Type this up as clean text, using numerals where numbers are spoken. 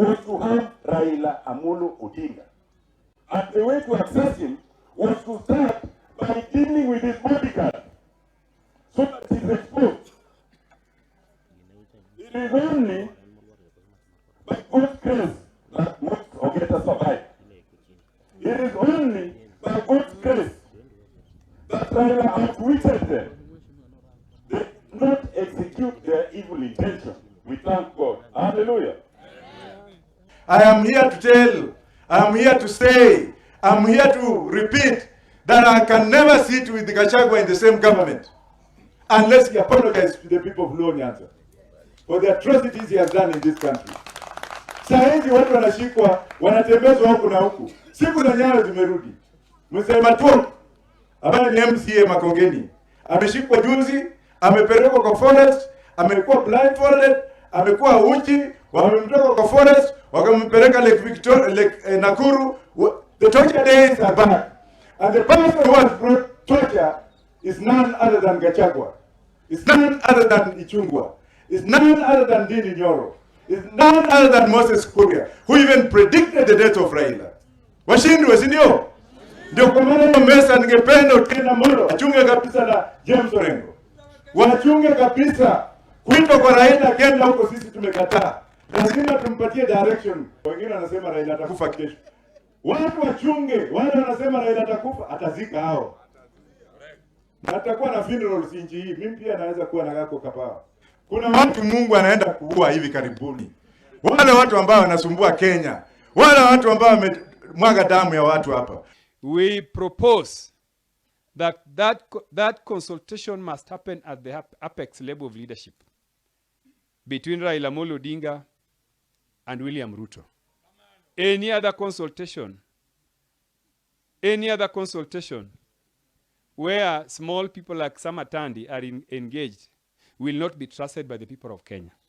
Was to have Raila Amolo Odinga. And the way to access him was to start by dealing with his bodyguard so that he's exposed. It is only by God's grace that Moses Ogeta survived. It is only by God's grace that Raila outwitted them. They did not execute their evil intention. We thank God. Hallelujah. I am here to tell, I am here to say, I'm here to repeat that I can never sit with the Gachagua in the same government unless he apologizes to the people of Luo Nyanza for the atrocities he has done in this country. Saa hizi watu wanashikwa, wanatembezwa huku na huku, siku za Nyayo zimerudi. Mzee Matuok ambaye ni MCA Makongeni ameshikwa juzi, amepelekwa kwa forest, amekuwa blindfolded, amekuwa uchi, wamemtoka kwa forest, wakampeleka Lake Victoria, Lake Nakuru. The torture days are back. And the person who has brought torture is none other than Gachagua. It's none other than Ichung'wah. It's none other than Ndindi Nyoro. It's none other than Moses Kuria, who even predicted the death of Raila. Washindwe, si ndio? Ndio kwa maana hiyo mesa, ningependa Otiende Amollo achunge kabisa na James Orengo, wachunge kabisa kuitwa kwa Raila akienda huko, sisi tumekataa. Lazima tumpatie direction. Wengine wanasema Raila atakufa kesho. Watu wachunge, wale wanasema Raila atakufa, atazika hao na atakuwa na funerals nchi hii. Mimi pia naweza kuwa na kako kapawa. Kuna watu Mungu anaenda kuua hivi karibuni, wale watu ambao wanasumbua Kenya, wale watu ambao wamemwaga damu ya watu hapa. We propose that consultation must happen at the apex level of leadership between Raila Amolo Odinga and William Ruto. Any other consultation where small people like Samatandy are engaged will not be trusted by the people of Kenya.